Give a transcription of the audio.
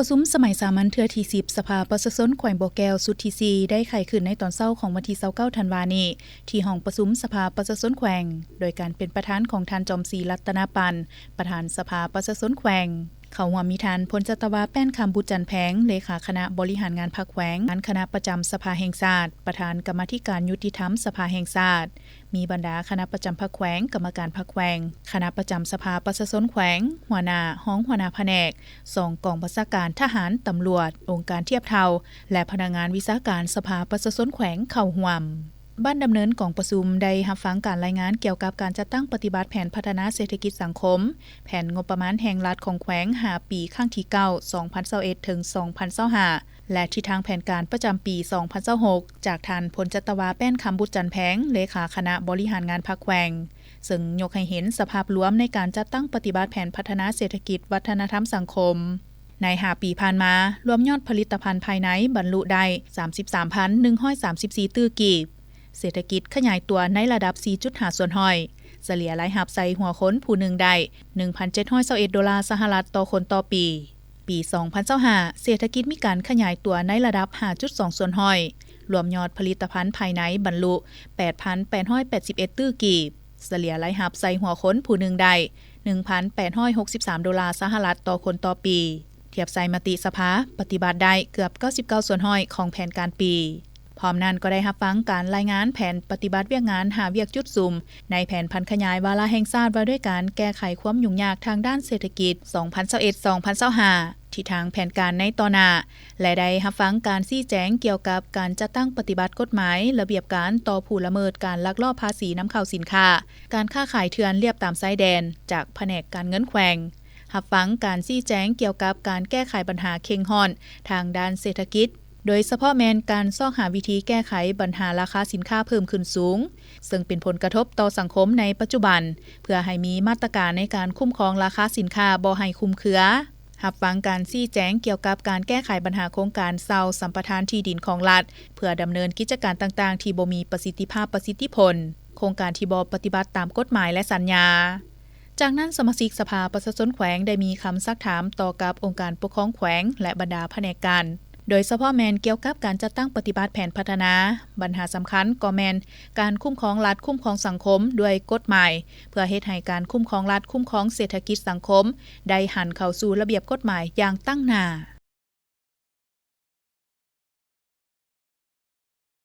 ປະຊຸມສະໄໝສາມັນເທື່ອທີສິບ ສະພາປະຊາຊົນແຂວງບໍ່ແກ້ວຊຸດທີສີ່ ໄດ້ໄຂຂຶ້ນໃນຕອນເຊົ້າຂອງວັນທີຊາວເກົ້າ ທັນວານີ້ ທີ່ຫ້ອງປະຊຸມສະພາປະຊາຊົນແຂວງ ໂດຍການເປັນປະທານຂອງທ່ານ ຈອມສີ ລັດຕະນະປັນ ປະທານສະພາປະຊາຊົນແຂວງ. ເຂົ້າຮ່ວມມີທ່ານ ພົນຈັດຕະວາ ແປ້ນຄຳ ບຸດຈັນແພງ ເລຂາຄະນະບໍລິຫານງານພັກແຂວງ, ປະທານຄະນະປະຈຳສະພາແຫ່ງຊາດ, ປະທານກຳມາທິການຍຸຕິທຳສະພາແຫ່ງຊາດ, ມີບັນດາຄະນະປະຈຳພັກແຂວງ, ກຳມະການພັກແຂວງ, ຄະນະປະຈຳສະພາປະຊາຊົນແຂວງ, ຫົວໜ້າ, ຮອງຫົວໜ້າພະແນກ, ສອງກອງບັນຊາການທະຫານ, ຕຳຫຼວດ, ອົງການທຽບເທົ່າ ແລະ ພະນັກງານວິຊາການສະພາປະຊາຊົນແຂວງເຂົ້າຮ່ວມ. ບ້ານດຳເນີນກອງປະຊຸມໄດ້ຮັບຟັງການລາຍງານກ່ຽວກັບການຈັດຕັ້ງປະຕິບັດແຜນພັດທະນາເສດຖະກິດສັງຄົມ, ແຜນງົບປະມານແຫ່ງລັດຂອງແຂວງຫ້າປີ ຄັ້ງທີເກົ້າ ສອງພັນຊາວເອັດ ເຖິງ ສອງພັນຊາວຫ້າ ແລະ ທິດທາງແຜນການປະຈຳປີ ສອງພັນຊາວຫົກ ຈາກທ່ານ ພົນຈັດຕະວາ ແປ້ນຄຳ ບຸດຈັນແພງ ເລຂາຄະນະບໍລິຫານງານພັກແຂວງ, ເຊິ່ງຍົກໃຫ້ເຫັນສະພາບລວມໃນການຈັດຕັ້ງປະຕິບັດແຜນພັດທະນາເສດຖະກິດວັດທະນະທຳສັງຄົມ ໃນຫ້າປີຜ່ານມາ, ລວມຍອດຜະລິດຕະພັນພາຍໃນບັນລຸໄດ້ ສາມສິບສາມພັນໜຶ່ງຮ້ອຍສາມສິບສີ່ຕື້ກີບ, ເສດຖະກິດຂະຫຍາຍຕົວໃນລະດັບ ສີ່ຈຸດຫ້າສ່ວນຮ້ອຍ, ສະເລ່ຍລາຍຮັບໃສ່ຫົວຄົນຜູ້ໜຶ່ງໄດ້ ໜຶ່ງພັນເຈັດຮ້ອຍຊາວເອັດໂດລາສະຫະລັດຕໍ່ຄົນຕໍ່ປີ. ປີສອງພັນຊາວຫ້າ ເສດຖະກິດມີການຂະຫຍາຍຕົວໃນລະດັບ ຫ້າຈຸດສອງສ່ວນຮ້ອຍ, ລວມຍອດຜະລິດຕະພັນພາຍໃນບັນລຸ ແປດພັນແປດຮ້ອຍແປດສິບເອັດຕື້ກີບ, ສະເລ່ຍລາຍຮັບໃສ່ຫົວຄົນຜູ້ໜຶ່ງໄດ້ ໜຶ່ງພັນແປດຮ້ອຍຫົກສິບສາມໂດລາສະຫະລັດຕໍ່ຄົນຕໍ່ປີ. ທຽບໃສ່ມະຕິສະພາ ປະຕິບັດໄດ້ເກືອບ ເກົ້າສິບເກົ້າສ່ວນຮ້ອຍຂອງແຜນການປີ. ພ້ອມນັ້ນກໍໄດ້ຮັບຟັງການລາຍງານແຜນປະຕິບັດວຽກງານຫ້າວຽກຈຸດສຸມ ໃນແຜນຜັນຂະຫຍາຍວາລະແຫ່ງຊາດວ່າດ້ວຍການແກ້ໄຂຄວາມຫຍຸ້ງຍາກທາງດ້ານເສດຖະກິດ ສອງພັນຊາວເອັດ ສອງພັນຊາວຫ້າ ທິດທາງແຜນການໃນຕໍ່ໜ້າ ແລະ ໄດ້ຮັບຟັງການຊີ້ແຈງກ່ຽວກັບການຈັດຕັ້ງປະຕິບັດກົດໝາຍ, ລະບຽບການຕໍ່ຜູ້ລະເມີດການລັກລອບພາສີນຳເຂົ້າສິນຄ້າ, ການຄ້າຂາຍເຖື່ອນລຽບຕາມຊາຍແດນ ຈາກພະແນກການເງິນແຂວງ, ຮັບຟັງການຊີ້ແຈງກ່ຽວກັບການແກ້ໄຂບັນຫາເຄັ່ງຮ້ອນທາງດ້ານເສດຖະກິດ, ໂດຍສະເພາະແມ່ນການຊອກຫາວິທີແກ້ໄຂບັນຫາລາຄາສິນຄ້າເພີ່ມຂຶ້ນສູງ, ເຊິ່ງເປັນຜົນກະທົບຕໍ່ສັງຄົມໃນປັດຈຸບັນ, ເພື່ອໃຫ້ມີມາດຕະການໃນການຄຸ້ມຄອງລາຄາສິນຄ້າບໍ່ໃຫ້ຄຸມເຄືອ. ຮັບຟັງການຊີ້ແຈງກ່ຽວກັບການແກ້ໄຂບັນຫາໂຄງການເຊົ່າສຳປະທານທີ່ດິນຂອງລັດ ເພື່ອດຳເນີນກິດຈະການຕ່າງໆທີ່ບໍ່ມີປະສິດທິພາບປະສິດທິຜົນ, ໂຄງການທີ່ບໍ່ປະຕິບັດຕາມກົດໝາຍ ແລະ ສັນຍາ. ຈາກນັ້ນ ສະມາຊິກສະພາປະຊາຊົນແຂວງໄດ້ມີຄຳຊັກຖາມຕໍ່ກັບອົງການປົກຄອງແຂວງ ແລະ ບັນດາພະແນກການ, ໂດຍສະເພາະແມ່ນກ່ຽວກັບການຈັດຕັ້ງປະຕິບັດແຜນພັດທະນາ. ບັນຫາສຳຄັນກໍແມ່ນການຄຸ້ມຄອງລັດ, ຄຸ້ມຄອງສັງຄົມດ້ວຍກົດໝາຍ, ເພື່ອເຮັດໃຫ້ການຄຸ້ມຄອງລັດ, ຄຸ້ມຄອງເສດຖະກິດສັງຄົມ ໄດ້ຫັນເຂົ້າສູ່ລະບຽບກົດໝາຍຢ່າງຕັ້ງໜ້າ.